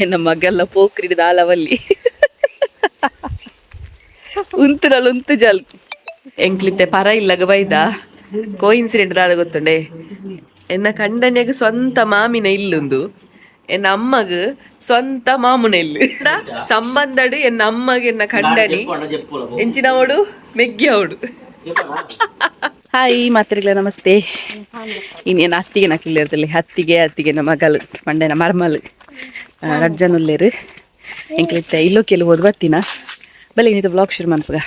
ಎನ್ನ ಮಗಲ್ಲ ಪೋಕ್ರಿಡ್ ದಾಲವಲ್ಲಿ ಉಂತುನಲ್ ಉಂತು ಜಲ್ ಎಂಕ್ಲಿತ್ತೆ ಪರ ಇಲ್ಲಗ ಬೈದ ಕೋ ಇನ್ಸಿಡೆಂಟ್ ದಾದ ಗೊತ್ತುಂಡೆ. ಎನ್ನ ಕಂಡನಿಯಾಗ ಸ್ವಂತ ಮಾಮಿನ ಇಲ್ಲುಂದು, ಎನ್ನ ಅಮ್ಮಗ್ ಸ್ವಂತ ಮಾಮುನ ಇಲ್ಲು ಸಂಬಂಧಡು. ಎನ್ನ ಅಮ್ಮಗ್ ಎನ್ನ ಕಂಡನಿ ಎಂಚಿನವಡು ಮೆಗ್ಗಿ ಅವಡು. ಹಾಯ್ ಮಾತ್ರೆಗಳ ನಮಸ್ತೆ. ಇನ್ನೇನು ಅತ್ತಿಗೆ ನಕ್ಲಿರ್ತಲ್ಲಿ ಅತ್ತಿಗೆ ಅತ್ತಿಗೆ ನಮ್ಮ ಮಗಲು ಪಂಡೆನ ಮರ್ಮಲು ರಡ್ಜನ್ ಉಲ್ಲೇರು. ಎಂಕ್ಲಿತ್ತೆ ಇಲ್ಲೋ ಕೆಲವು ಹೋದ್ ಬತ್ತಿನ ಬಲೆ ಇನ್ನಿತ ಬ್ಲಾಗ್ ಶುರು ಮನ್ಪುಗ.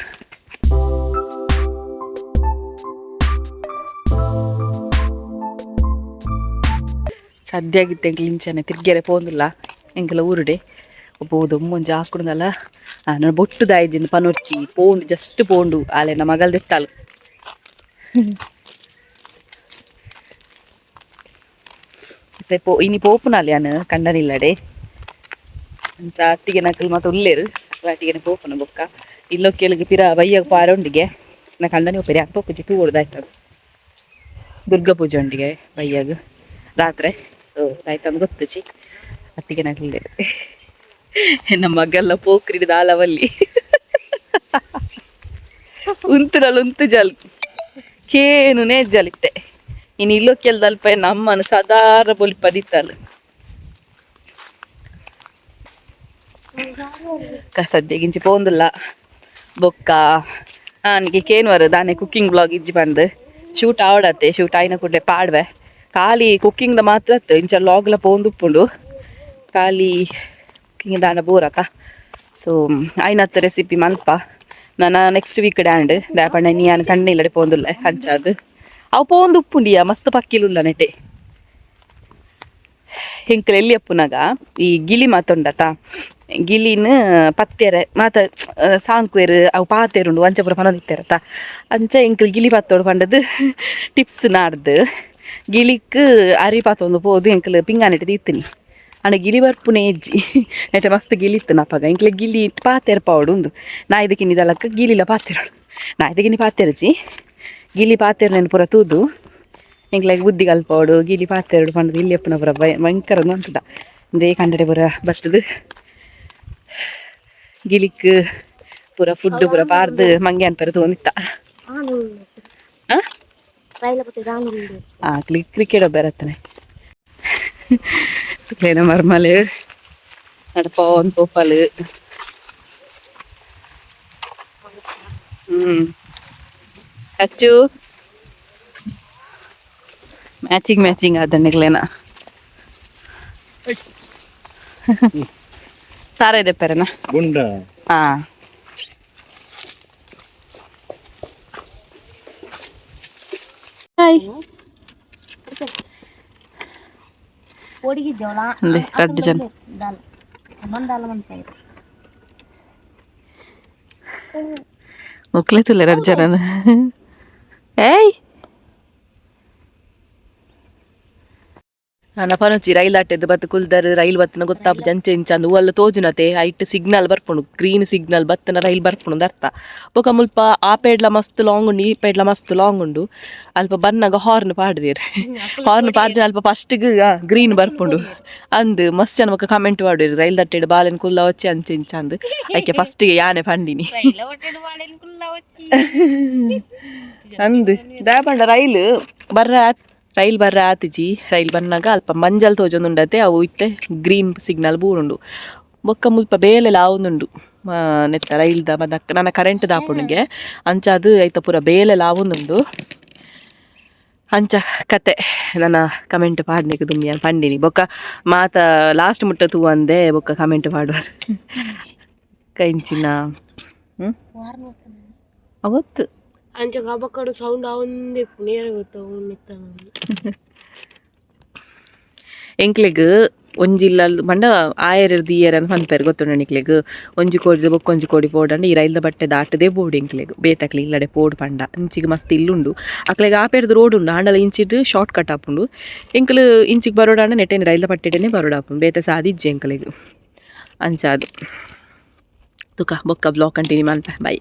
ಸದ್ಯಾಗಿತ್ತು ಎಂಕ್ಲು ಇಂಚನೆ ತಿರ್ಗೆರೆ ಪೋಂದಿಲ್ಲ ಎಂಕಲ ಊರುಡೆ ಪೋದು ಮುಂಜಿ ಹಾಕುಂಡಲ್ಲ ನಾನು ಬೊಟ್ಟು ದಾಯಿಜಿಂದ ಪನೊರ್ಚಿ ಪೋಂಡು ಜಸ್ಟ್ ಪೋಂಡು ಆಲೆನ ಮಗಲ್ ದೆತ್ತಾಳು. ಮತ್ತೆ ಪೋ ಇನಿ ಪೋಪುನಾಲ್ ಯಾನ್ ಕಂಡನಿಲ್ಲಡೆ. ಅಂಚ ಅತ್ತಿಗೆ ನಕಲು ಮಾತ ಉಲ್ಲೇರು ಅತ್ತಿಗೆನ ಪೋಪುನ ಬೊಕ್ಕ ಇಲ್ಲೋ ಕೇಳಿಗೆ ಪಿರ ಬಯ್ಯಗ ಪಾರೊಂಡಿಗೆ ನಾ ಕಂಡನಿ ಒಪ್ಪೇರಿ ಅಪ್ಪ ಪೂಜೆ ತೂವೊಡ್ದಾಯ್ತದ ದುರ್ಗಾ ಪೂಜೆ ಉಂಡಿಗೆ ಬಯ್ಯಗ್ ರಾತ್ರೆ. ಸೊ ಆಯ್ತಂದು ಗೊತ್ತುಚಿ ಅತ್ತಿಗೆ ನಕಲು ನಮ್ಮ ಮಗಲ್ಲ ಪೋಕ್ರಿಡ್ ದಾಲವಲ್ಲಿ ಉಂತುನಲ್ ಉಂತು ಜಲ್ ಕೇನು ನೇಜ್ಜಲಿತ್ತೆ. ಇನ್ನು ಇಲ್ಲೋ ಕೆಲ್ದಲ್ಪ ನಮ್ಮನು ಸಾಧಾರಣ ಬೊಲಿಪದಿತ್ತಲ್ಲ. ಸದ್ಯಗಿಂಚಿ ಪೋಂದುಲ್ಲ ಬೊಕ್ಕ ನಿಗೆ ಕೇನ್ವರು ದಾನೆ ಕುಕ್ಕಿಂಗ್ ಬ್ಲಾಗ್ ಇಜ್ಜಿ ಪಂದ್ ಶೂಟ್ ಆವಡತ್ತೆ. ಶೂಟ್ ಆಯ್ನ ಕೂಡಲೇ ಪಾಡ್ವೆ. ಖಾಲಿ ಕುಕ್ಕಿಂಗ್ the ಮಾತ್ರ ಇಂಚ ಲಾಗ್ಲ ಪೋಂದುಪ್ಪುಂಡು. ಖಾಲಿ ಕುಕ್ಕಿಂಗ್ ದಾನ ಬೋರತ. ಸೊ ಆಯ್ನತ್ತ ರೆಸಿಪಿ ಮಲ್ಪ ನನ್ನ ನೆಕ್ಸ್ಟ್ ವೀಕ್ ಡ್ಯಾಂಡ್ ದಾಪಂಡ ನೀ ಯಾನ್ ಕಣ್ಣಿಲ್ಲಡೆ ಪೋಂದುಲ್ಲ ಅಂಚಾದ್ ಅವು ಪೋಂದು ಉಪ್ಪುಂಡಿಯ ಮಸ್ತ್ ಪಕ್ಕಿಲುಲ್ಲ ನೆಟೆ. ಎಂಕಲ್ ಎಲ್ಲಿ ಅಪ್ಪುನಾಗ ಈ ಗಿಲಿ ಮಾತುಂಡತ ಗಿಲಿನ ಪತ್ತೆರೆ ಮಾತ ಸಾಂಕ್ವೇರು ಅವು ಪಾತೆರುಂಡು ಅಂಚ ಪೂರ ಪನೊಂದಿತ್ತೆರತ. ಅಂಚ ಎಂಕಲ್ ಗಿಲಿ ಪತ್ತೋಡು ಪಂಡದು ಟಿಪ್ಸ್ ನಾಡ್ದು ಗಿಲಿಕ್ ಅರಿ ಪಾತೊಂದು ಪೋದು ಎಂಕಲ್ ಪಿಂಗಾನೆಟ್ ದೀತ್ನಿ. ಅಂಡ ಗಿಲಿ ಬರ್ಪುನೆ ಇಜ್ಜಿ. ನೆಟೆ ಮಸ್ತ್ ಗಿಲಿ ಇತ್ತು ನಪಗ. ಎಂಕ್ಲೆ ಗಿಲಿ ಪಾತೆರ್ ಪಾವಡು ಉಂದು ನಾಯ್ದಕಿನಿ ದಲಕ್ಕ ಗಿಲಿಲ ಪಾತೆರೋಡು ನಾಯ್ದಕಿನಿ ಪಾತೆರ್ಜಿ ಗಿಲಿ ಪಾತೆರ್ ನೆನ್ ಪೂರ ತೂದು ಎಂಕ್ಲೆಗ್ ಬುದ್ಧಿ ಕಲ್ಪೋಡು ಗಿಲಿ ಪಾತೆರಡು ಪಂಡದು ಇಲ್ಲಿ ಅಪ್ಪನ ಪೂರ ಭಯಂಕರ ಅಂತದ ಇಂದೇ ಕಂಡಡೆ ಪೂರ ಬತ್ತದು ಗಿಲಿಕ್ ಪೂರ ಫುಡ್ ಪೂರ ಪಾರ್ದು ಮಂಗೆ ಅನ್ಪರ ತೋನಿತ್ತ. ಆ ಕ್ರಿಕೆಟ್ ಒಬ್ಬರತ್ತನೆ ಮರ್ಮಲೆ ನಡಪೋನ್ ಪೋಪಲು. ಅಚ್ಚು ಮ್ಯಾಚಿಂಗ್ ಮ್ಯಾಚಿಂಗ್ ಆದನ್ನಿಗ್ಲೇನ ಸಾರ ಇದೆ ಪೆರನ. ಗುಂಡ. ಹಾ ಹಾಯ್. ಅಂದೆ ರಡ್ಡು ಜನ ಮೊಕ್ಲೆ ತುಲೆ ರಡ್ಡು ಜನ. ಏಯ್ ನಾ ಪನೊಚ್ಚಿ ರೈಲ್ ಆಟೆದ್ದು ಬತ್ತು ಕುಲ್ದರ್ ರೈಲ್ ಬತ್ತನ ಗೊತ್ತಾಪು ಜಂಚೆ ಇಂಚ ಅಂದ್ ಅಲ್ಲ ತೋಜುನತೆ. ಐಟ್ ಸಿಗ್ನಲ್ ಬರ್ಪುಂಡು, ಗ್ರೀನ್ ಸಿಗ್ನಲ್ ಬತ್ತನ ರೈಲ್ ಬರ್ಪುಂಡು ಅರ್ಥ. ಬೊಕ ಮುಲ್ಪ ಆ ಪೇಡ್ಲ ಮಸ್ತ್ ಲಾಂಗ್ ಉಂಡು, ಈ ಪೇಡ್ಲ ಮಸ್ತ್ ಲಾಂಗ್ ಉಂಡು. ಅಲ್ಪ ಬನ್ನಗ ಹಾರ್ನ್ ಪಾಡ್ದೇರ್. ಹಾರ್ನ್ ಪಾಡ್ಜ ಅಲ್ಪ ಫಸ್ಟ್ಗ್ ಗ್ರೀನ್ ಬರ್ಪುಂಡು ಅಂದ್ ಮಸ್ತ್ ಜನ ಬೊಕ ಕಮೆಂಟ್ ಮಾಡುವೆರ್ ರೈಲ್ ದಟ್ಟೆಡ್ ಬಾಲೆನ್ ಕುಲ್ಲ ವಚ್ಚಿ ಅಂಚೆ ಇಂಚ ಅಂದ್. ಐಕೆ ಫಸ್ಟ್ ಯಾನೆ ಪಂಡಿನಿ ಅಂದ್ ದಾಯೆ ರೈಲ್ ಬರ್ರ ರೈಲ್ ಬರ್ರ ಆತಿಜಿ. ರೈಲ್ ಬನ್ನಗ ಅಲ್ಪ ಮಂಜಲ್ ತೋಜೊಂದುಂಡತೆ ಅವು ಇತ್ತೆ ಗ್ರೀನ್ ಸಿಗ್ನಲ್ ಬೂರುಂಡು. ಬೊಕ್ಕ ಮುಲ್ಪ ಬೇಲೆಲ ಆವೊಂದುಂಡು ನೆತ್ತ ರೈಲ್ದ ನನ್ನ ಕರೆಂಟ್ ದಾಪುಂಡುಗೆ ಅಂಚಾದ್ ಐತ ಪೂರ ಬೇಲೆಲ ಆವೊಂದುಂಡು. ಅಂಚ ಕತೆ. ನನ್ನ ಕಮೆಂಟ್ ಪಾಡ್ನೆಗ್ ದುಂಬಿ ಯಾನ್ ಪಂಡಿನಿ. ಬೊಕ್ಕ ಮಾತ ಲಾಸ್ಟ್ ಮುಟ್ಟ ತೂವಂದೆ ಬೊಕ್ಕ ಕಮೆಂಟ್ ಪಾಡುವರ್ ಕೈಂಚಿನ ಅವತ್ತು. ಅಂಚ ಕಬಕಡು ಸೌಂಡ್ ಆವೊಂದೇ ನೇರ ಗೊತ್ತ. ಎಂಕ್ಲೆಗ್ ಒಂಜಿ ಇಲ್ಲಲ್ ಪಂಡ ಆಯೆರ್ ದೀಯೆರ್ ಅಂದ್ ಪನ್ಪೆರ್ ಗೊತ್ತುಂಡ ನಿಕ್ಲೆಗ್. ಒಂಜಿ ಕೋಡಿ ಬೊಕ್ಕ ಒಂಜಿ ಕೋಡಿ ಪೋಡಂಡ ಈ ರೈಲ್ದ ಬಟ್ಟೆ ದಾಟದೇ ಬೋಡು ಎಂಕ್ಲೆಗ್. ಬೇತಕ್ಲೆ ಇಲ್ಲಡೆ ಪೋಡು ಪಂಡ ಇಂಚಿಗ್ ಮಸ್ತ್ ಇಲ್ಲುಂಡು. ಅಕ್ಲೆಗ್ ಆಪೇರ್ದ್ ರೋಡ್ ಉಂಡು ಆಂಡಲ ಇಂಚಿಡ್ ಶಾರ್ಟ್ ಕಟ್ ಆಪುಂಡು. ಎಂಕ್ಲು ಇಂಚಿಗ್ ಬರೋಡಾಂಡ ನೆಟೆನೆ ರೈಲ್ದ ಪಟ್ಟೆಡೆನೆ ಬರೋಡಾಪುಂಡು. ಬೇತೆ ಸಾದಿ ಇಜ್ಜಿ ಎಂಕ್ಲೆಗ್. ಅಂಚಾದ್ ತುಕ ಬೊಕ್ಕ ಬ್ಲಾಗ್ ಕಂಟಿನ್ಯೂ ಮನ್ಪ. ಬೈ.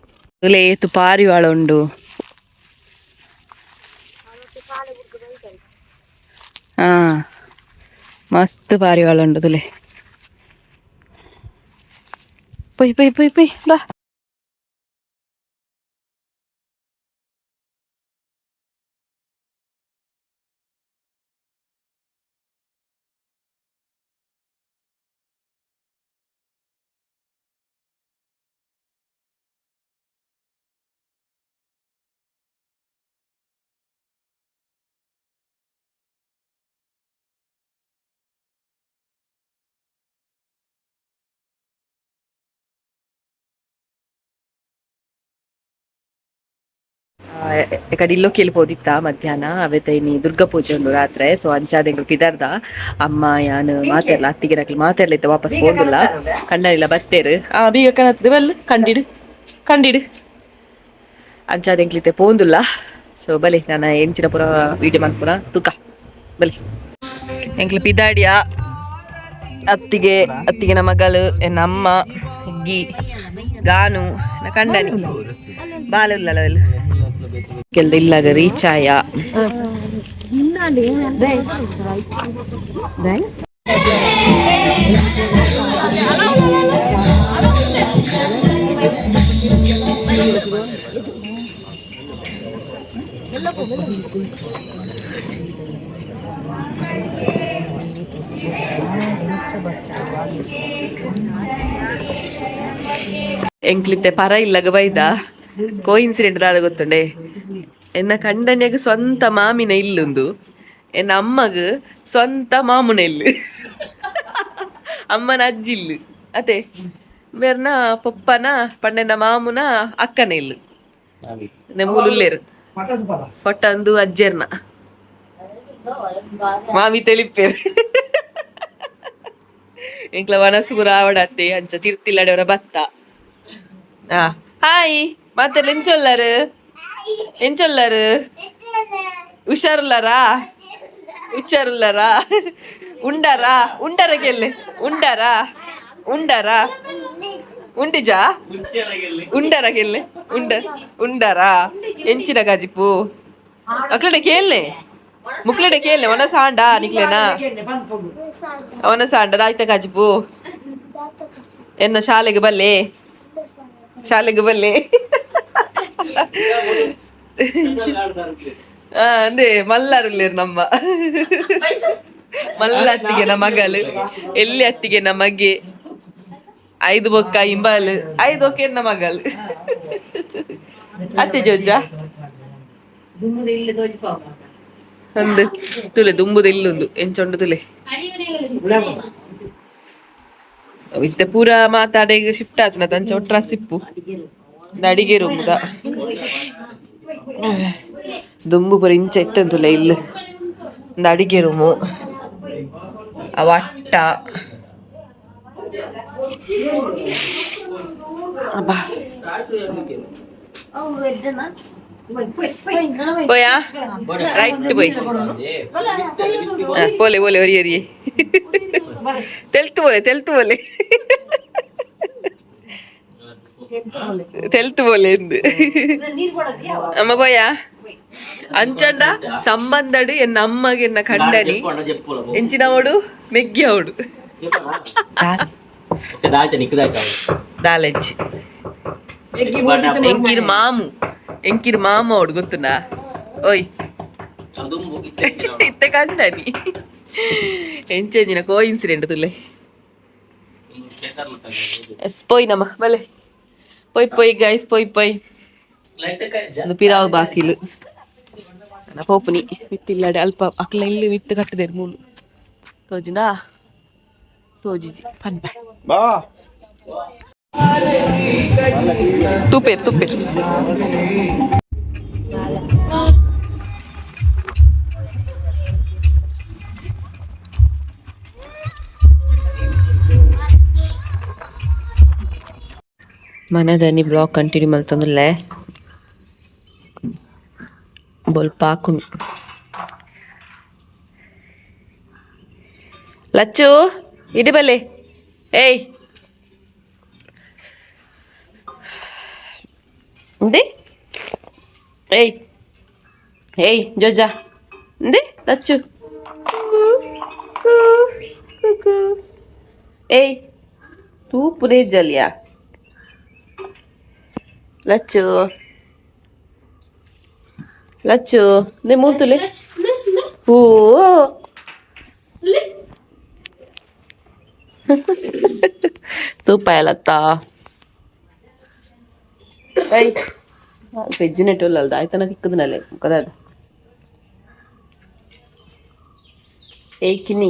ಏತು ಪಾರಿವಾಳ ಉಂಡು. ಹಾ ಮಸ್ತ್ ಪಾರಿವಾಳ ಉಂಡು ತುಲೆ. ಪೊಯ್ ಪೊಯ್ ಪೊಯ್ ಪೊಯ್ ಬಾ. ಎಕಡೆ ಇಲ್ಲೋ ಕೇಳ್ಬೋದಿತ್ತ ಮಧ್ಯಾಹ್ನ ಅವೆತ ಇನಿ ದುರ್ಗಾ ಪೂಜೆ ಉಂಡು ರಾತ್ರಿ. ಸೊ ಅಂಚಾದ ಎಂಕುಲು ಪಿದರ್ದ. ಅಮ್ಮ ಯಾನ್ ಮಾತೆರ್ಲ ಅತ್ತಿಗೆ ನಕಲು ಮಾತೆರ್ಲ ಇತ್ತ ವಾಪಸ್ ಪೋಂದುಲ್ಲ. ಕಂಡನಿಲ್ಲ ಬತ್ತೇರು. ಆ ಬೀಗ ಕನತ್ತದ ಬಲ್ ಕಂಡಿಡು ಕಂಡಿಡು. ಅಂಚಾದ ಎಂಕ್ಲಿತ್ತೆ ಪೋಂದುಲ್ಲ. ಸೊ ಬಲಿ ನಾನು ಎಂಚಿನ ಪೂರ ವೀಡಿಯೋ ಮನ್ಪುನ ತುಕ ಬಲಿ. ಎಂಕ್ಲು ಪಿದಾಡಿಯ. ಅತ್ತಿಗೆ ಅತ್ತಿಗೆನ ಮಗಲು, ಎನ್ನ ಅಮ್ಮ, ಗಿ ಗಾನು ನ ಕಂಡನಿ ಬಾಲುಲ್ಲಲ್ಲ. ಕೆಲ್ದ ಇಲ್ಲಾಗ ರೀಚ್ ಆಯ. ಎಂಕ್ಲಿತ್ತೆ ಪರ ಇಲ್ಲಗ ಬೈದ. ಕೋ ಇನ್ಸಿಡೆಂಟ್ ದಾದ ಗೊತ್ತುಂಡೆ? ಎನ್ನ ಕಂಡನಿಯಾಗ ಸ್ವಂತ ಮಾಮಿನ ಇಲ್ಲೊಂದು, ಎನ್ನ ಅಮ್ಮಗ ಸ್ವಂತ ಮಾಮುನ ಇಲ್ಲು, ಅಮ್ಮನ ಅಜ್ಜಿ ಇಲ್ಲು ಅತೆ ಬೇರ್ನ ಪೊಪ್ಪನ ಪಂಡೆನ ಮಾಮುನ ಅಕ್ಕನ ಇಲ್ಲು ಮೂಲುಲ್ಲೇರು ಫೊಟ್ಟಂದು ಅಜ್ಜೆರ್ನ ಮಾಮಿ ತೆಲಿಪೇರು. ಎಂಕ್ಲ ವನಸು ಪೂರ ಆವಡತ್ತೆ. ಅಂಚ ತಿರ್ತಿಲ್ಲಡೆವರ ಬತ್ತ. ಆ ಹಾಯ್ ಮತ್ತೆ ಎಂಚೊಲ್ಲರು ಎಂಚೊಲ್ಲರು? ಹುಷಾರುಲ್ಲಾರಾ? ಹುಷಾರುಲ್ಲಾರಾ? ಉಂಡಾರಾ? ಉಂಡಾರ ಗೆಲ್ಲೆ? ಉಂಡಾರಾ? ಉಂಡಾರಾ? ಉಂಡಿಜಾ? ಉಂಡಾರ ಗೆಲ್ಲೆ? ಉಂಡ ಉಂಡಾರಾ? ಎಂಚಿನ ಗಾಜಿಪು? ಅಕ್ಲಡೆ ಕೇಳ್ನೆ, ಮುಕ್ಲಡೆ ಕೇಳ್ನೆ. ಒಣ ಸಾಂಡ ನಿಕ್ಲೇನಾ? ಅವನ ಸಾಂಡ ದಾಯ್ತ ಕಾಜಿಪು? ಎನ್ನ ಶಾಲೆಗೆ ಬಲ್ಲೆ, ಶಾಲೆಗೆ ಬಲ್ಲೆ. ಅಂದೆ ಮಲ್ಲಾರುಲ್ಲೇರು ನಮ್ಮ ಮಲ್ಲ ಅತ್ತಿಗೆ ಮಗಲು, ಎಲ್ಲಿ ಅತ್ತಿಗೆ ನಮಗೆ ಐದು ಬೊಕ್ಕ ಇಂಬಾಲು ಐದು ಬೊಕ್ಕ ಎನ್ನ ಮಗಲು ಅತ್ತೆ ಜೋಜ ಅಂದು ತುಲೆ ದುಂಬುದು ಇಲ್ಲೊಂದು ಎಂಚೊಂಡು ತುಲೆ. ಇತ್ತೆ ಪೂರ ಮಾತಾಡ ಶಿಫ್ಟ್ ಆತನ ತಂಚ ಒಟ್ರ ಸಿಪ್ಪು ಅಡಿಗೆ ರೂಮುದ ದುಂಬು ಪೂರ ಇಂಚ ಇತ್ತಂತುಲೆ ಇಲ್ಲು. ಒಂದು ಅಡಿಗೆ ರೂಮು ಅವ ಅಟ್ಟ. ಅಬ್ಬಾ, പോയാ? ರೈಟ್ പോയി. പോലെ പോലെ ഒരി ഒരി തെൽത്ത് പോലെ, തെൽത്ത് പോലെ, തെൽത്ത് പോലെ എന്ത് ಅಮ್ಮ പോയാ? ಅಂಚಂಡ ಸಂಬಂಧಡು ಎನ್ನ ಅಮ್ಮಗೆ ಎನ್ನ ಕಂಡನಿ ಎಂಚಿನವಡು ಮೆಗ್ಗಿ ಅವಡು ದಾಲೆಜ್ಜಿ. ಎಂಕಿರ್ ಮಾಮು, ಎಂಕಿರ್ ಮಾಮ ಅವಡು ಗೊತ್ತುಂಡಾ? ಓಯ್ ಇತ್ತೆ ಕಂಡನಿ ಎಂಚೆಂಜಿನ ಕೋ ಇನ್ಸಿಡೆಂಟ್ ತುಲೆ. ಎಸ್ ಪೋಯ್ ನಮ್ಮ ಬಲೆ ಪೋಯ್ ಪೋಯ್ ಗೈಸ್, ಪೋಯ್ ಪೋಯ್. ಒಂದು ಪಿರಾವು ಬಾಕಿಲು ನಾ ಪೋಪುನಿ ಮಿತ್ತಿಲ್ಲಡೆ. ಅಲ್ಪ ಅಕ್ಲ ಇಲ್ಲಿ ಮಿತ್ತು ಕಟ್ಟದೇರು ಮೂಲು ತೋಜಿನಾ? ತೋಜಿಜಿ ಪನ್ಪ. ತೂಪೇರು ತೂಪೇರು. ಮನದನಿ ಬ್ಲಾಗ್ ಕಂಟಿನ್ಯೂ ಮಲ್ತೊಂದುಲ್ಲೆ. ಬೊಲ್ಪಾಕುಂಡು. ಲಚ್ಚು ಇಡಿ ಬಲ್ಲೆ. ಏಯ್ እንዴ ಏಯ್ ಏಯ್ ಜೋಜ እንዴ ಲಚ್ಚು ಏಯ್ ತೂಪುನೇ ಜಲಿಯಾ. ಲಚ್ಚು ಲಚ್ಚು ನೇ ಮೂತುಲೆ. ಓ, ತೂಪಾಯಲತ್ತ? I, ಪೆಜ್ಜಿನೆಟ್ ಆಯ್ತನ ತಿಕ್ಕುದನಲೆ ಕದ. ಏ ಕಿನ್ನಿ.